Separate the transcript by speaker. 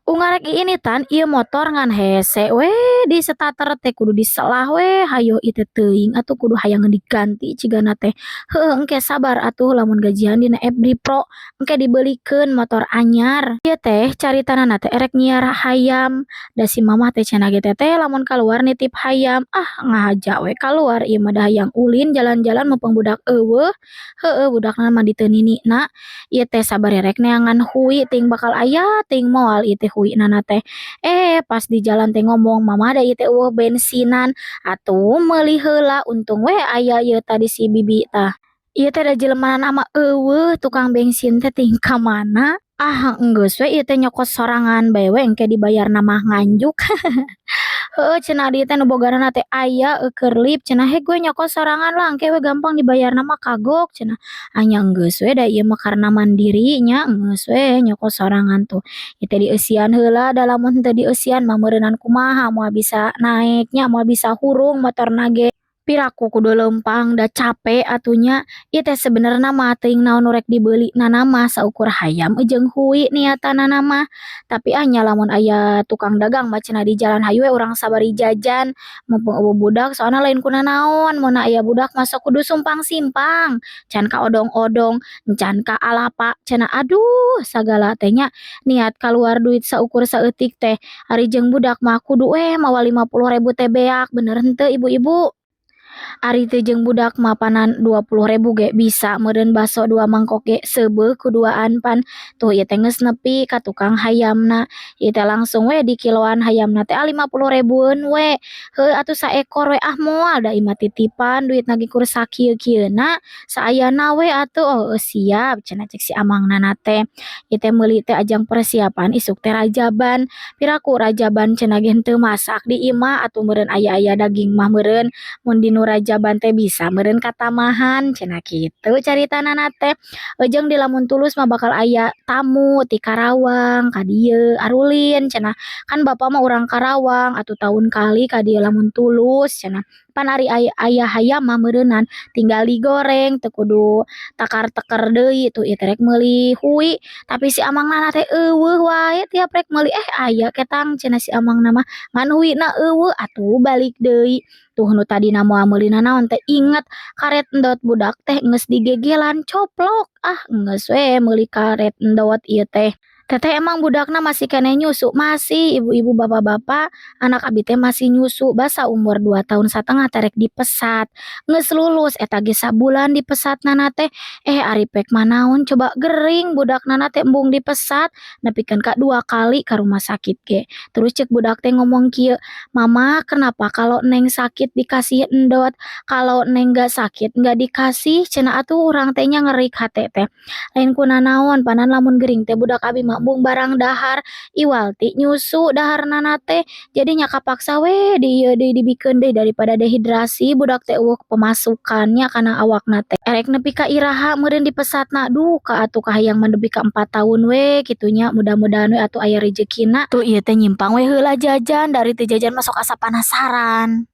Speaker 1: Unggal rek iinitan ieu motor ngan hese we di starter teh, kudu diselah we. Hayo ieu teh teuing atuh, kudu hayangeun diganti cigana teh. Heueuh, engke sabar atuh, lamun gajian dina FB Pro engke dibeulikeun motor anyar. Ieu teh caritana teh erek nyiar hayam da si mamah teh cenah ge, "Teteh lamun kaluar nitip hayam." Ah, ngahaja we kaluar ieu mah, da hayang ulin jalan-jalan mumpung budak euweuh. Heueuh, budakna mah diteu ninina. Ieu teh sabari rek neangan hui, teuing bakal aya teuing moal ieu teh huinana teh. Eh, pas di jalan teh ngomong, "Mama, da ieu teh euweuh bensinan." Atuh meuli heula, untung we aya ieu tadi si bibi tah. Ieu teh da jelemana mah euweuh, tukang bensin teh teuing ka mana. Ah, enggeus we ieu teh nyokot sorangan bae we, engke dibayarna mah nganjuk. Heueuh, cenah di teh nu boganana teh aya keur lift cenah, "Hek we nyokot sorangan lah, engke we gampang dibayarna mah, kagok," cenah. Anya enggeus we, da ieu mah karena mandiri nya, enggeus we nyokot sorangan tuh. Ieu teh dieusian heula, da lamun henteu dieusian mah meureunan kumaha moal bisa naek nya, moal bisa hurung motorna ge. Piraku kudu leumpang, da cape atuh nya. Ieu teh sebenerna mah teuing naon nu rek dibeuli na mah, saukur hayam jeung hui niatanana mah. Tapi ah nya, lamun aya tukang dagang mah cenah di jalan, hayu we urang sabari jajan mumpung euweuh budak, soalna lain kunanaon mun aya budak mah sok kudu sumpang-simpang, can ka odong-odong, can ka alapa cenah, aduh, sagala teh nya. Niat kaluar duit saukur saeutik teh, ari jeung budak mah kudu we mawa 50.000 teh beak, bener henteu, ibu-ibu? Ari teu jeung budak mah panan 20.000 ge bisa meureun, baso dua mangkok ge seubeuh kuduaan pan. Tuh, ieu teh geus nepi ka tukang hayamna. Ieu teh langsung we dikiloan hayamna teh, "Ah, 50 ribueun we." "Heuh atuh, saekor we." "Ah, moal, da ieu mah titipan, duitna ge kur sakieu-kieuna, saayana we atuh." "Oh siap," cenah cek si amangna teh. Ieu teh meuli teh ajang persiapan isuk teh rajaban. Piraku rajaban cenah ge henteu masak di imah, atuh meureun aya-aya daging mah, meureun mun dinu rajaban teh bisa meureun katamahan cenah, kitu caritana teh. Jeung di lamun tulus mah bakal aya tamu ti Karawang ka dieu arulin cenah, kan bapak mah urang Karawang, atuh tahun kali ka dieu lamun tulus cenah. Pan ari aya hayam mah meureunan tinggal digoreng, teu kudu takar-teker deui. Tuh, ieu teh rek meuli hui, tapi si amangna teh euweuh wae. Tiap rek meuli, "Eh, aya ketang," cenah si amangna mah, ngan huina euweuh, atuh balik deui. Tuh, nu tadina moal meuli nanaon teh inget karet endot budak teh geus digegelan coplok. Ah, enggeus we meuli karet endot ieu teh. "Teteh, emang budakna masih keneh nyusu?" Masih, ibu-ibu, bapak-bapak, anak abi teh masih nyusu. Basa umur 2 tahun setengah teh rek dipesat, geus lulus eta ge sabulan dipesatna teh. Eh, ari pek mah naon coba, gering budakna teh embung dipesat, nepikeun ka dua kali ka rumah sakit ge. Terus cek budak teh ngomong kieu, "Mama, kenapa kalau Neng sakit dikasih endot, kalau Neng gak sakit nggak dikasih?" cenah. Atuh urang teh nya ngerik hate teh, lain kuna naon, panan lamun gering teh budak abi mah embung barang dahar, iwal ti nyusu daharna teh, jadinya kapaksa we di ieu deui, dibikeun deui daripada dehidrasi budak teh, euweuh pemasukannya kana awakna teh. Erek nepi ka iraha meureun dipesatna, duka atuh kahayang mah nepi ka 4 tahun we kitu nya, mudah-mudahan we atuh aya rejekina. Tuh, ieu teh nyimpang we heula jajan, dari teu jajan mah sok asa panasaran.